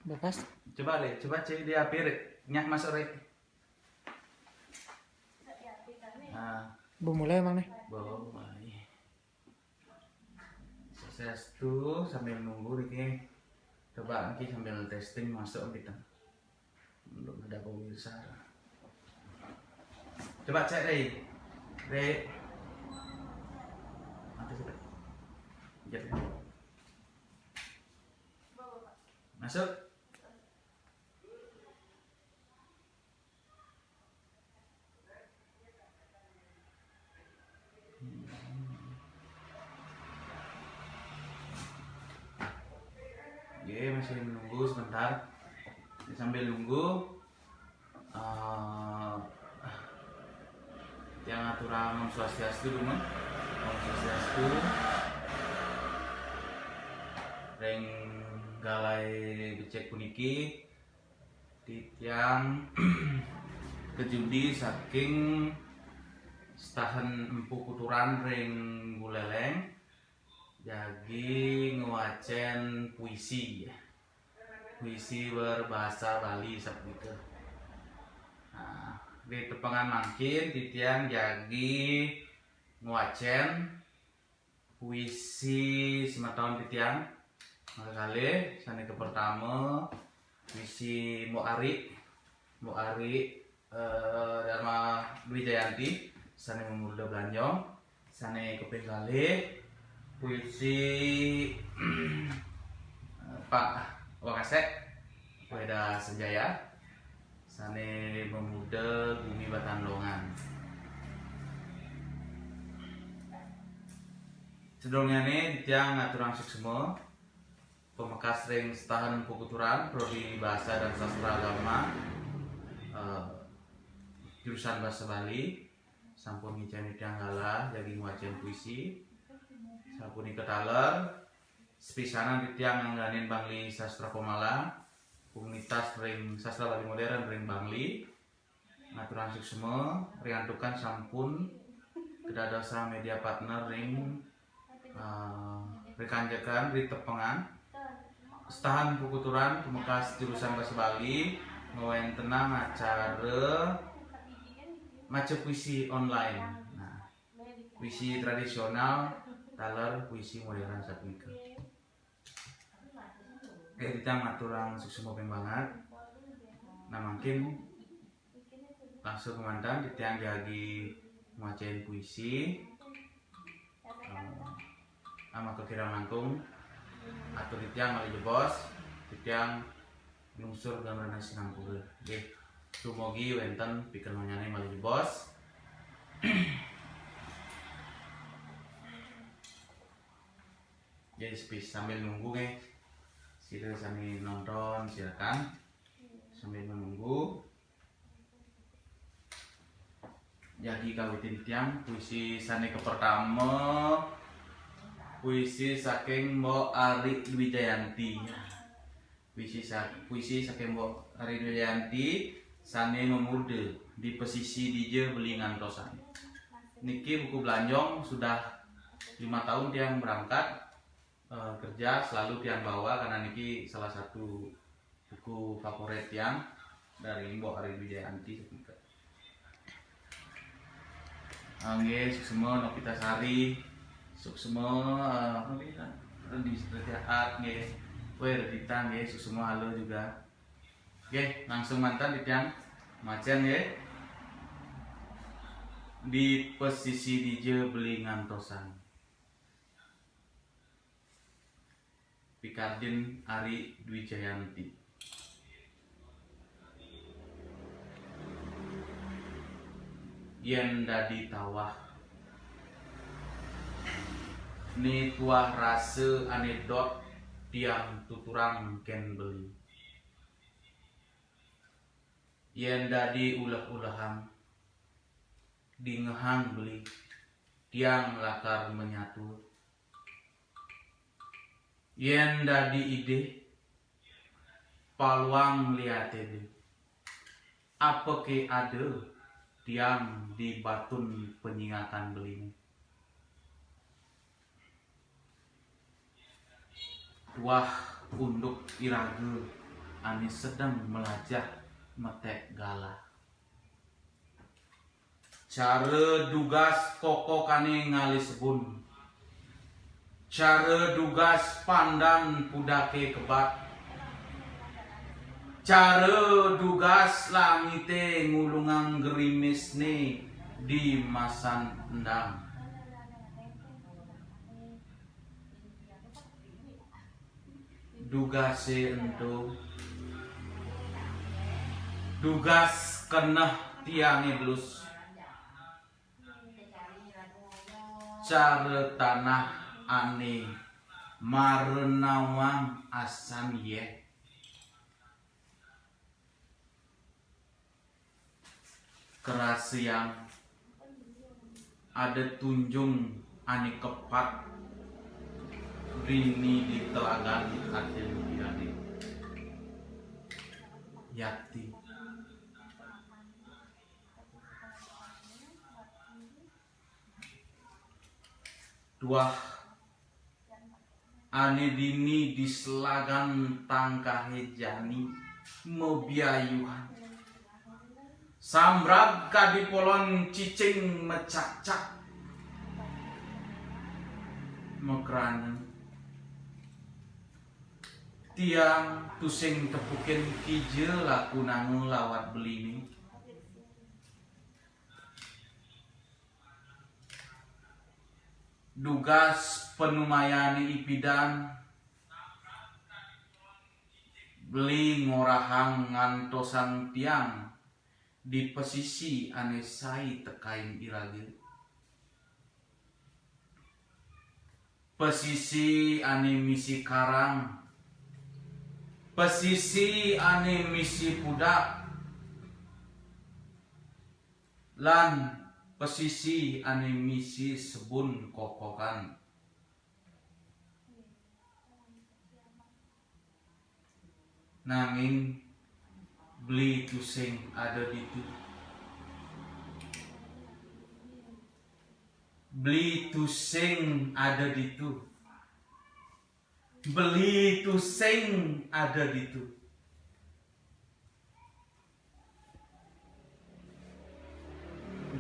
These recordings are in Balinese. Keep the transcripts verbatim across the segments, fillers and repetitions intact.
Bakas. Coba, Rek, coba cek di H P, Rek. Nyak masuk, Rek. Nah, Belum mulai emang nih. Belum mulai. Sukses tuh sambil nunggu, Rek. Coba nanti sambil testing masuk kita. Belum ada pemirsa. Coba cek, Rek. Rek. Mati sudah. Pencet, ya. Masuk. Oke, masih menunggu sebentar. Sambil nunggu, eh, yang aturang Om Swastiastu dulu. Om Swastiastu. Ring galai becik puniki, titiang kejudi saking setahen Empu Kuturan ring Buleleng, jagi ngwacen puisi. Puisi berbahasa Bali sapunika. Nah, ri tepengan mangkin titiang jagi ngwacen puisi semeton titiang. Mangkin kalih, sane kapertama, puisi Mbok Ari. Mbok Ari, eh, Dharma Dwi Jayanti, sane mamurda Blanjong. Sane kaping kalih, puisi, eh, Pak Wakasek, Weda Senjaya, sane mamurda Gumi Batan Longan. Sedurungne titiang ngaturang suksma, pamekas ring setahen Empu Kuturan, Prodi Bahasa dan Sastra Agama, eh, jurusan Bahasa Bali, sampun ngicen titiang galah jagi ngwacen puisi. Sapunika taler, sepisanan titiang ngangganin Bangli Sastra Pamala, komunitas ring sastra Bali modern ring Bangli. Ngaturang suksma, riantukan sampun kadadosang media partner ring, eh, rikanjekan, ritepengan. Setahen Empu Kuturan, pamekas jurusan Bahasa Bali, ngwentenang acara maca puisi online. Nah, puisi tradisional, taler puisi modern sapunika. Oke, titiang ngaturang suksma ping banget. Nah, mangkin langsung kemanten, titiang jagi ngwacen puisi. Eh, amaka kirang langkung, atur titiang malih jebos, titiang nglungsur gambaran sinampura. Nggih, dumugi wenten pikenohnane malih jebos. Jadi, sepi-, sambil nunggu, nggih. Sira sami nonton, silakan. Sambil menunggu. Jadi, kawitin tiang, puisi sane kapertama, puisi saking Mbok Ari Dwi Jayanti. Puisi sa-, puisi saking Mbok Ari Dwi Jayanti, sane mamurda Di Pesisi Dija Beli Ngantosan. Niki buku Blanjong sudah lima tahun tiang berangkat, eh, kerja, selalu tiang bawa karena niki salah satu buku favorit tiang dari Mbok Ari Dwi Jayanti. Ah, nggih, suksma Novita Sari, suksma, eh, apa nggih, Redi Setia Art, nggih. Weh, Redita, nggih, suksma, halo juga. Nggih, langsung manten titiang maca, nggih. Di Pesisi Dija Beli Ngantosan. Pikardin Ari Dwi Jayanti. Yen dadi tawah, ne tuah rasa ane dot tiang tuturang ken beli. Yen dadi uleh-ulehang, dingehang beli, tiang lakar menyatu. Yen dadi idih, paluang liate dih. Apake ada tiang di batun penyingatan beline. Tuah unduk iraga, ané sedeng melajah metek galah. Cara dugas kokokané ngalih sebun. Cara dugas pandan pudaké kebat. Cara dugas langité ngulungang gerimisné di masan endang. Dugasé ento, dugas keneh tiangé belus. Cara tanah ané mara nawang asan yéh. Kerasiang ada tunjung ané kepat dini di telagan atin piané. Yakti. Tuah ané dini di selagan tangkahé jani mabiayuhan. Sambrag kadi polon cicing macakcak. Makrana tiang tusing tepukin kija laku nangul lawat beliné. Dugas panumayané ipidan, beli ngorahang ngantosang tiang di pasisi ané sai tekain iraga. Pasisi ané misi karang, pasisi ané misi pudak, lan pasisi ané misi sebun kokokan. Nanging beli tusing ada ditu. Beli tusing ada ditu. Beli tusing ada ditu.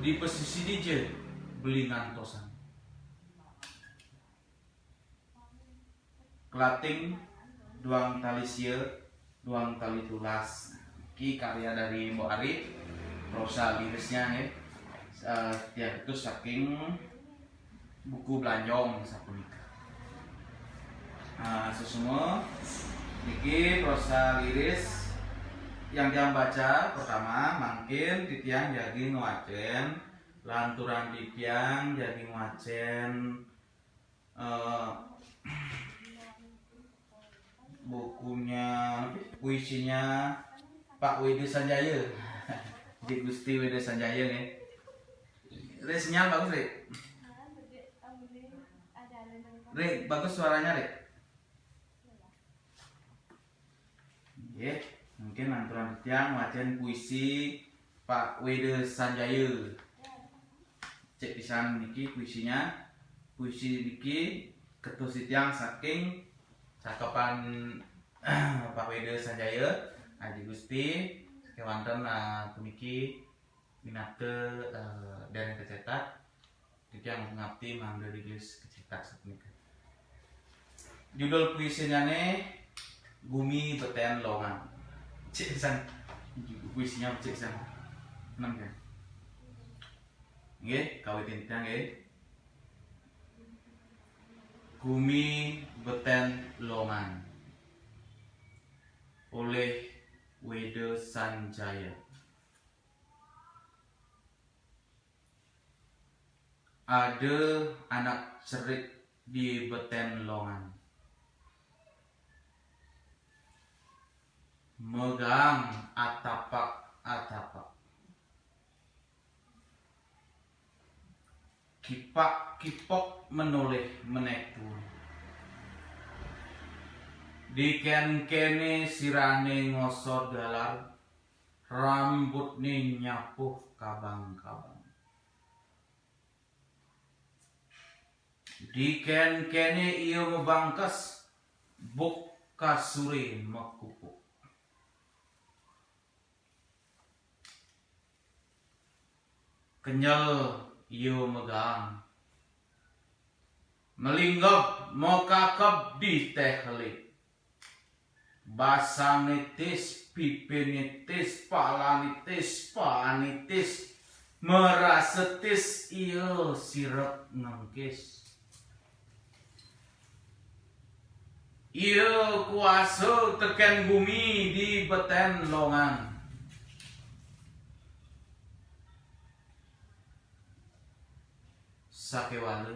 Di pasisi dija beli ngantosan. Kelating, duang tali sia, duang tali tulas. Niki karya dari Mbok Ari, prosa lirisnya nggih. Eh, tiang itu saking buku Blanjong sapunika. Nah, sesungguh niki prosa liris yang tiang baca pertama, mangkin titiang jagi ngwacén, lanturan titiang jagi ngwacén, eh, bukunya, puisinya Pak Wéda Sanjaya. Di Gusti Wéda Sanjaya nggih. Rik, sinyal bagus, Rik? Rik, bagus suaranya, Rik? Nggih, mungkin lanturan titiang ngwacén puisi Pak Wéda Sanjaya. Cek pisan niki puisinya. Puisi niki ketus titiang saking cakepan Pak Wéda Sanjaya, Aji Gusti, kéwanten, eh, puniki pinaka, eh, dereng kecetak, titiang ngabdi mangda rilis kecetak sapunika. Judul puisinyané Gumi Betén Longan. Cek pisan. Puisinya cek pisan. Enam ya. Nggih, kawitin titiang nggih. Gumi Betén Longan. Oleh Wéda Sanjaya. Ada anak cerik di Betén Longan. Megang atapak-atapak. Kipak-kipok menoleh menekun. Dikén-kéné sirahné ngosor galar, rambutné nyapuh kabang-kabang. Dikén-kéné ia mabangkes, buk kasuré makupuk. Kenyel ia megang. Melinggep mokakep di tehlé. Basang nitis, pipi nitis, pala nitis, paan nitis, merasa tis ia sirep ngengkis. Ia kuasa tekén gumi di betén longan. Sakéwala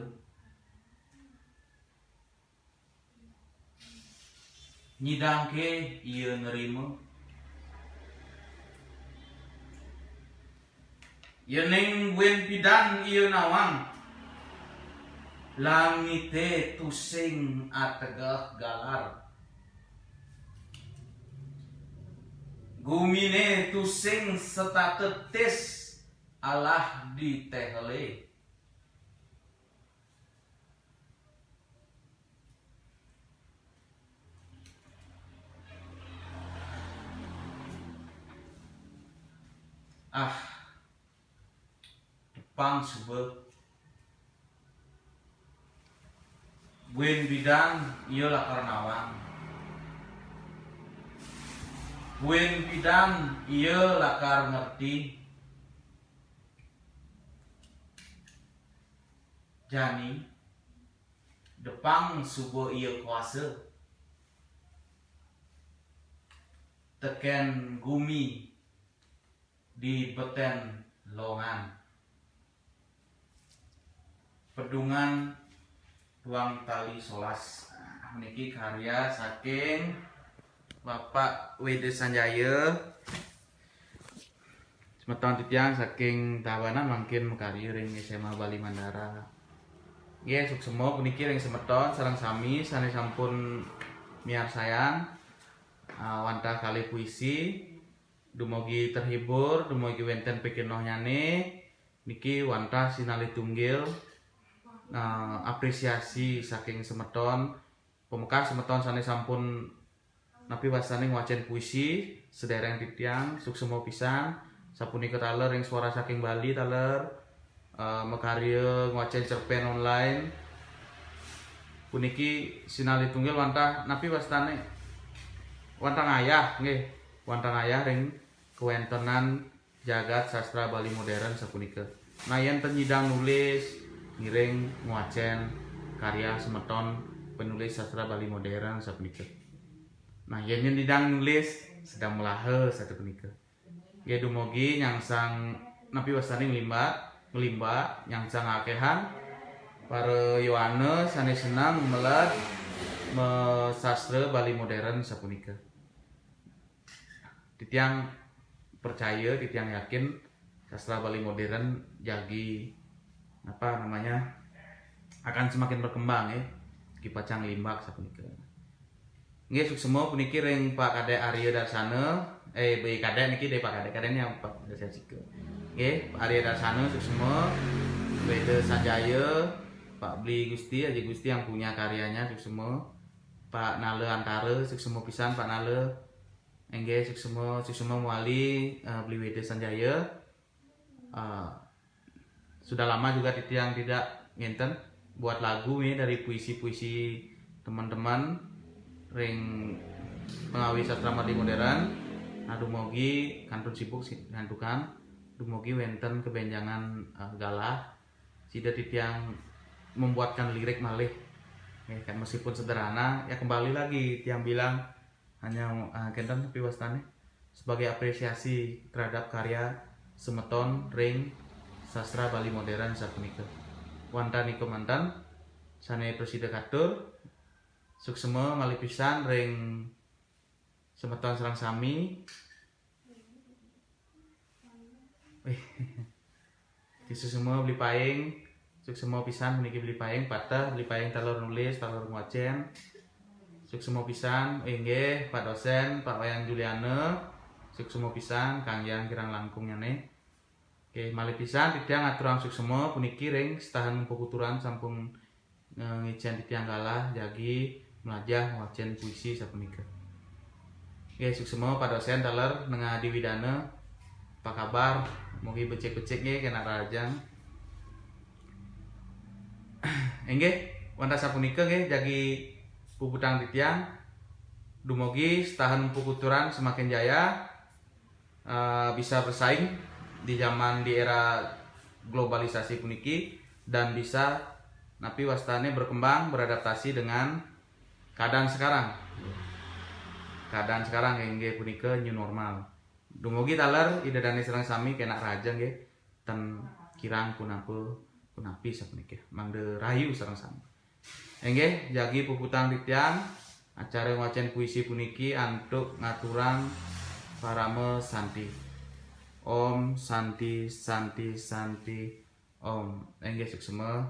nyidangké ia nerima. Yéning buin pidan ia nawang, langité tusing ategeh galar. Guminé tusing setata tis alah di tehlé. Ah, tepang suba. Buin pidan ia lakar nawang. Buin pidan ia lakar ngerti. Jani, tepang suba ia kuasa tekén gumi di betén longan. Pedungan tuang tali solas. Niki karya saking Bapak Weda Sanjaya. Semeton titiang saking Tabanan mangkin makarya ring S M A Bali Mandara. Nggih, suksema puniki ring semeton sareng sami sané sampun miarsayang, ah, wantah kalih puisi, dumugi terhibur, dumugi wénten pikenohnyané, niki wantah sinalih tunggil, ah, apresiasi saking semeton, pamekas semeton sané sampun napi wastané ngwacén puisi, sedéréng titiang, suksema pisan, sapunika taler ring Suara Saking Bali taler, eh, makarya ngwacén cerpén online. Puniki sinalih tunggil wantah napi wastané? Wantah ngayah, nggih. Wantah ngayah ring kawéntenan jagat sastra Bali modern sapunika. Nah, yén ten nyidang nulis, ngiring ngwacén karya semeton penulis sastra Bali modern sapunika. Nah, yén nyidang nulis, sedeng melaha sapunika. Nggih, dumugi nyangsang napi wastané nglimbak, nglimbak, nyangsang akéhan para yowana sané seneng meled masastra Bali modern sapunika. Titiang percaya, titiang yakin sastra Bali modern jagi, apa namanya, akan semakin berkembang, ya. Ki pacang limbak sapunika. Nggih, suksema puniki ring Pak Kadék Arya Darsana, eh, Bli Kadék niki deh Pak Kadék, Kadék ni Pak Darsana. Nggih, Pak Arya Darsana suksema, Weda Sanjaya, Pak Bli Gusti, Aji Gusti yang punya karyanya suksema, Pak Nala Antara suksema pisan Pak Nala. Inggih, suksema, suksema mawali, eh, Beli Weda Sanjaya. Eh, sudah lama juga titiang tidak ngénten buat lagu nih dari puisi-puisi teman-teman ring pengawis sastra Bali modern. Nah, dumugi kantun sibuk sih, ngantukan. Dumugi wénten kebenjangan, eh, galah. Sida titiang membuatkan lirik malih. Ya, kan meskipun sederhana, ya kembali lagi tiang bilang, hanya, ah, kénten tapi wastané sebagai apresiasi terhadap karya semeton ring sastra Bali modern sapunika. Wantah nika manten sané prasida katur, suksema malih pisan ring semeton sareng sami. Wih. Suksema Beli Paing, suksema pisan puniki Beli Paing, pateh Beli Paing taler nulis, taler ngwacén. Suksema pisan, inggih, Pak Dosén, Pak Wayan Juliana, suksema pisan, Kang Yang kirang langkungnyané. Oke, malih pisan titiang aturang suksema puniki ring setahan mumpukuturan sampun ngicén titiang galah jagi mlajah ngwacén puisi sapunika. Nggih, suksema Pak Dosén taler nengah Dwi Dana, apa kabar? Mugi becik-becik nggih kena rahajeng. Inggih, wantah sapunika nggih jagi puputang titiang. Dumugi setahen pukuturan semakin jaya, eh, bisa bersaing di zaman di era globalisasi puniki dan bisa napi wastane berkembang, beradaptasi dengan keadaan sekarang. Keadaan sekarang inggih punika new normal. Dumugi taler Ida Dane sareng sami kena rahajeng nggih. Ten kirang punapa punapi sapuniki. Mangda rahayu sareng sami. Inggih, jagi puputang titiang, acara ngwacen puisi puniki antuk ngaturang parama santi. Om Santi, Santi, Santi, Om. Inggih, suksma.